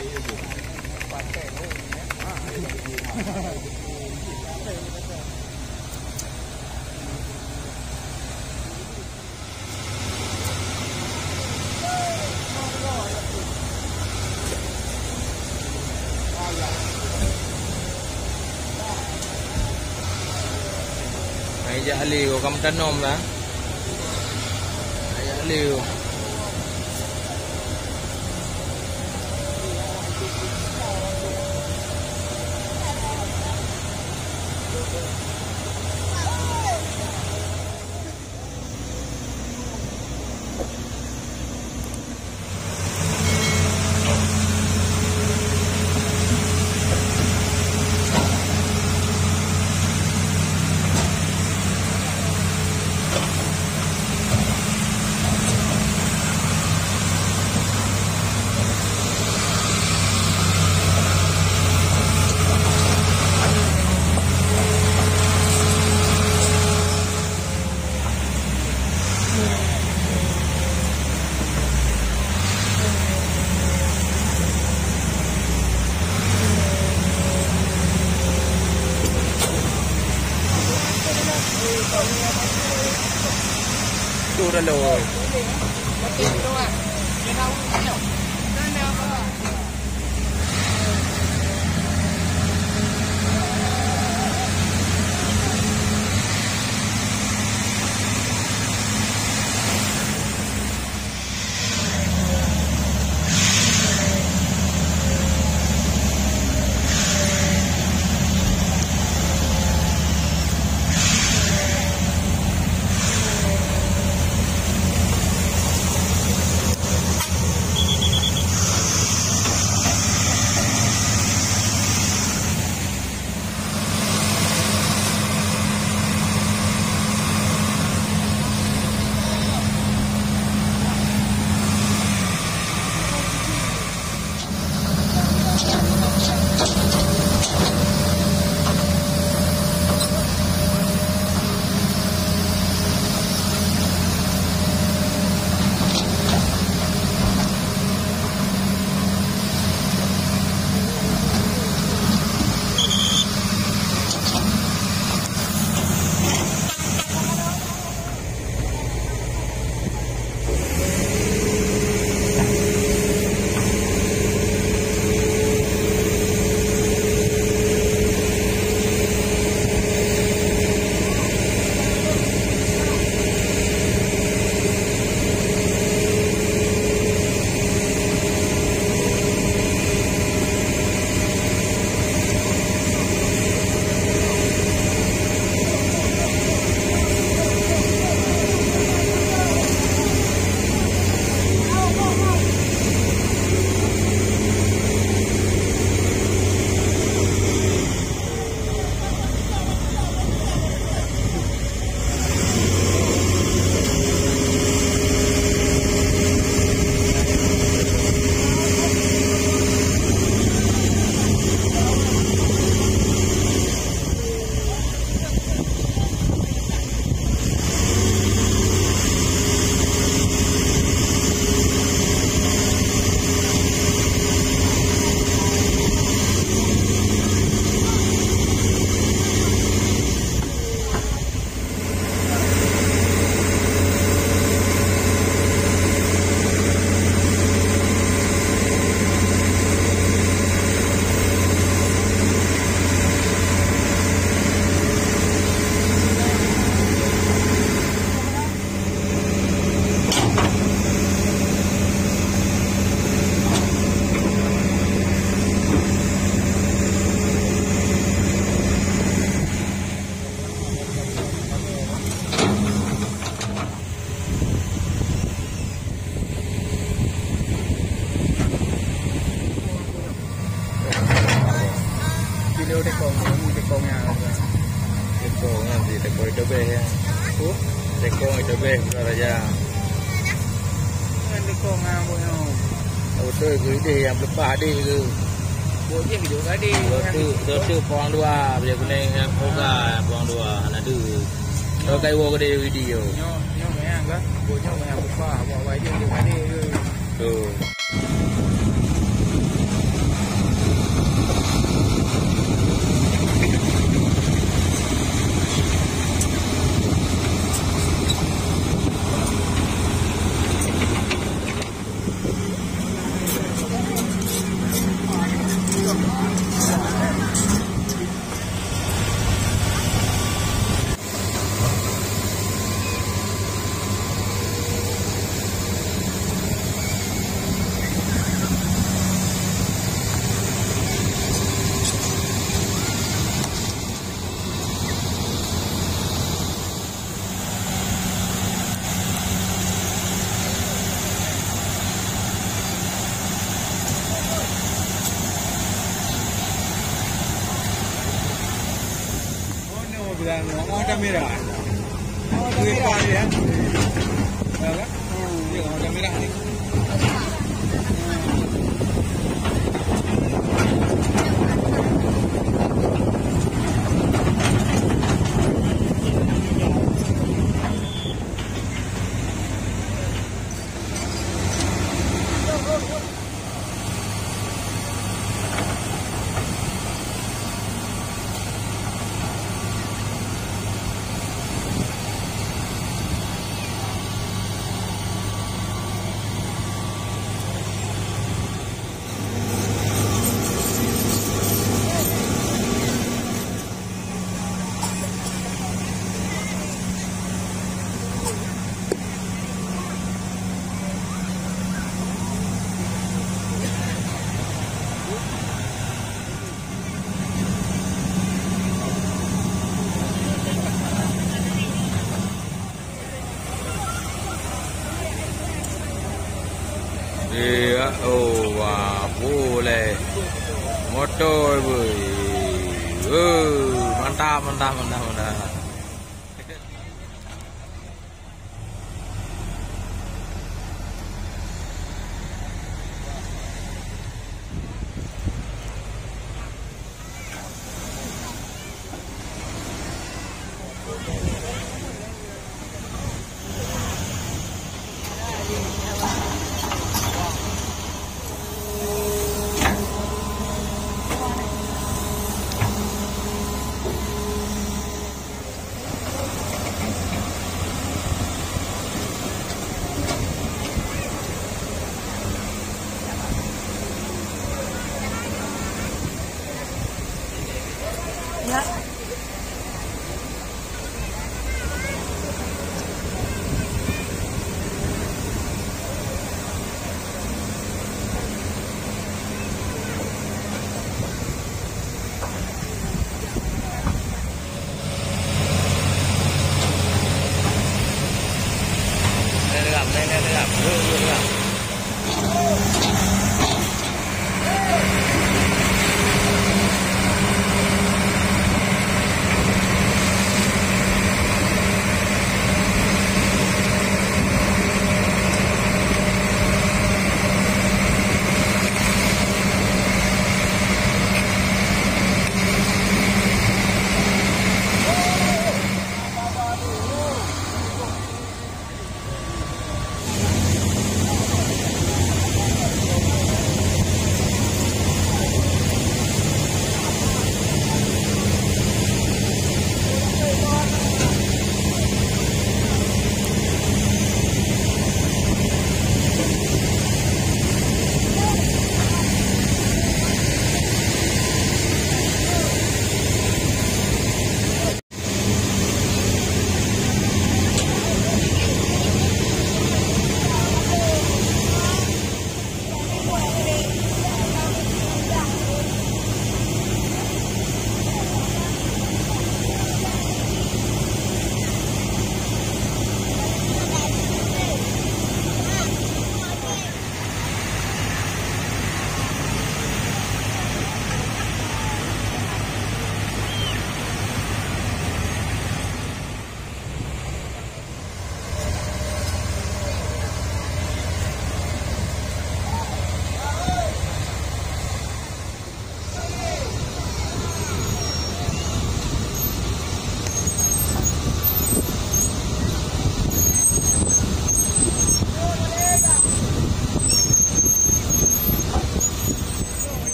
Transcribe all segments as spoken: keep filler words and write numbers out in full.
Hai jak lé, ka meutanom lah. Hai jak lé. Tu dah lewat. Kilo tekong, tekong nyan. Tekong nyan si tekong itu beh ya. Tekong itu beh, Putra Raja. Nyan tekong nyan, Buk, nyoe. Oh, betul ke idéh nyang peuleumpah adék ke? Buk jih keu jok adék. Betul, betul, pawang dua, bajèe kunéng nyang peuleumpah, pawang dua, hana deuh. Nyoe ka iwoe keudéh Widi nyoe. Nyoe, nyoe meunan kah? Buk nyoe meunan peuleumpah, buk awai jih jok adék ke? Betul. Dan warna merah. Kuih pari, ya. Ya, kan? Ya, warna merah ni. Iya, oh, wah, boleh. Motor, boy. Oh, mantap, mantap, mantap, mantap.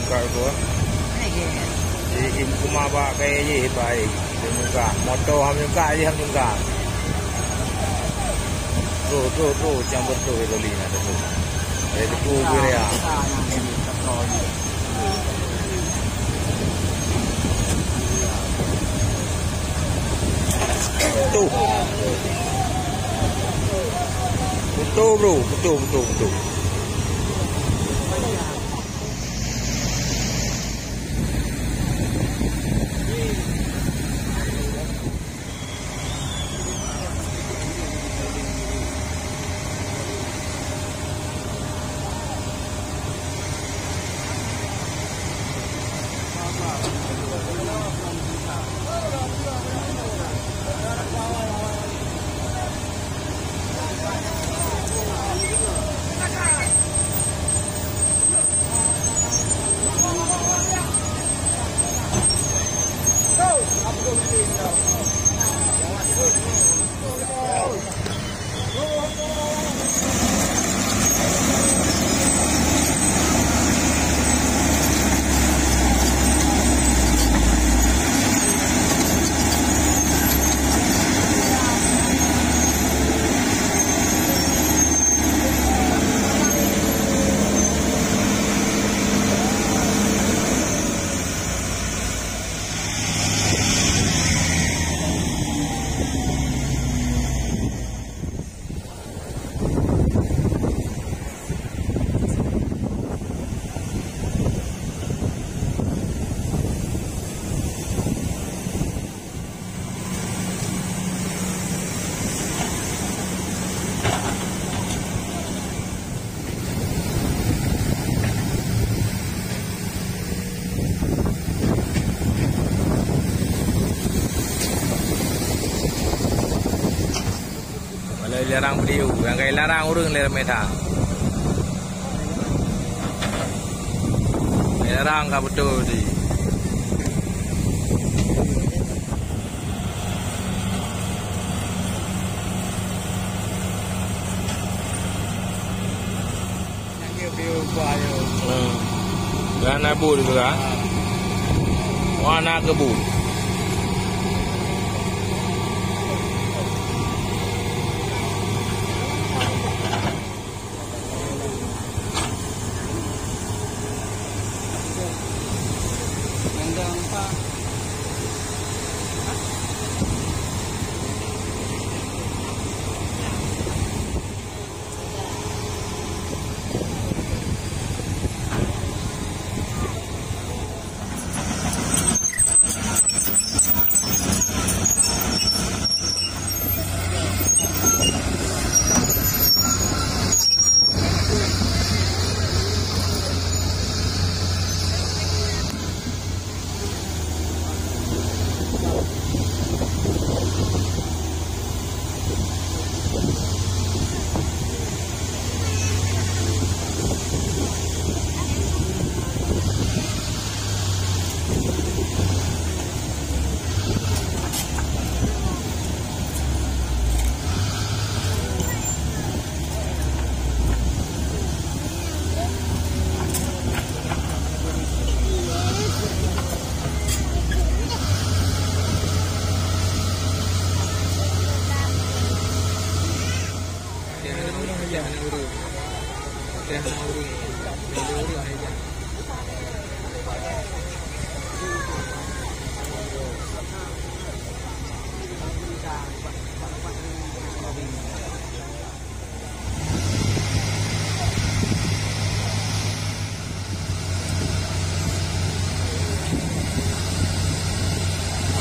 Ka ko. Di im kuma ba kaya jih baik. Dia muka. Moto ham muka jih ham muka. Tuh, tuh, tuh, campur tuh, loli na tuh. Dari tu gue ya. Tuh. Betul, bro. Betul, betul, betul. Kalau larang beliau, yang kaya larang ureueng lé ramé that. Larang ka beutôi di. Hmm. Dan abu juga. Warna kebu.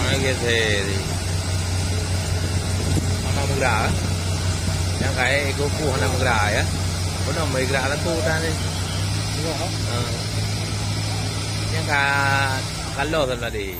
Hai, geusé di. Hana meugra, eh? Nyang kayèe iko ku hana meugra, ya. Beuna meugra latu tan ni. Ha. Nyang ka, ka loh tadi.